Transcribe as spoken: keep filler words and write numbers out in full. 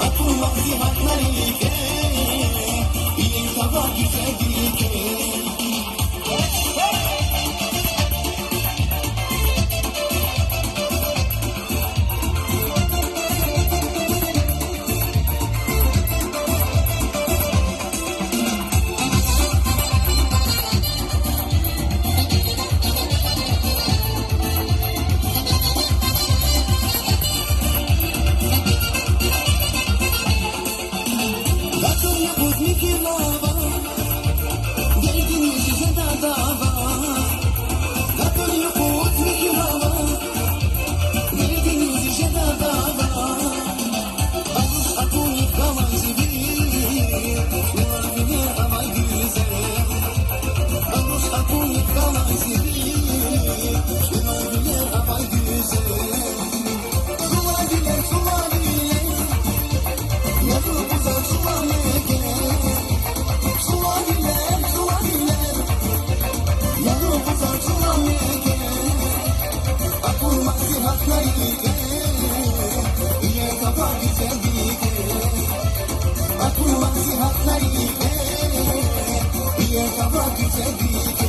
Акур насигьатрикай, иер тавар гуьзелрикай. Гатур юкъуз михьи лава, дердиниз жеда дава. Гатур юкъуз михьи лава, дердиниз жеда дава. Аруш акуник галай зи вил, вилер авай гуьзел. Аруш акуник галай зи вил, вилер авай гуьзел. Цлавилер, цлавилер, яру къузар цлавилер. Цлавилер, цлавилер, яру къузар цлавилер. Акур насигьатрикай, иер тавар гуьзелрикай. Акур насигьатрикай, иер тавар гуьзелрикай.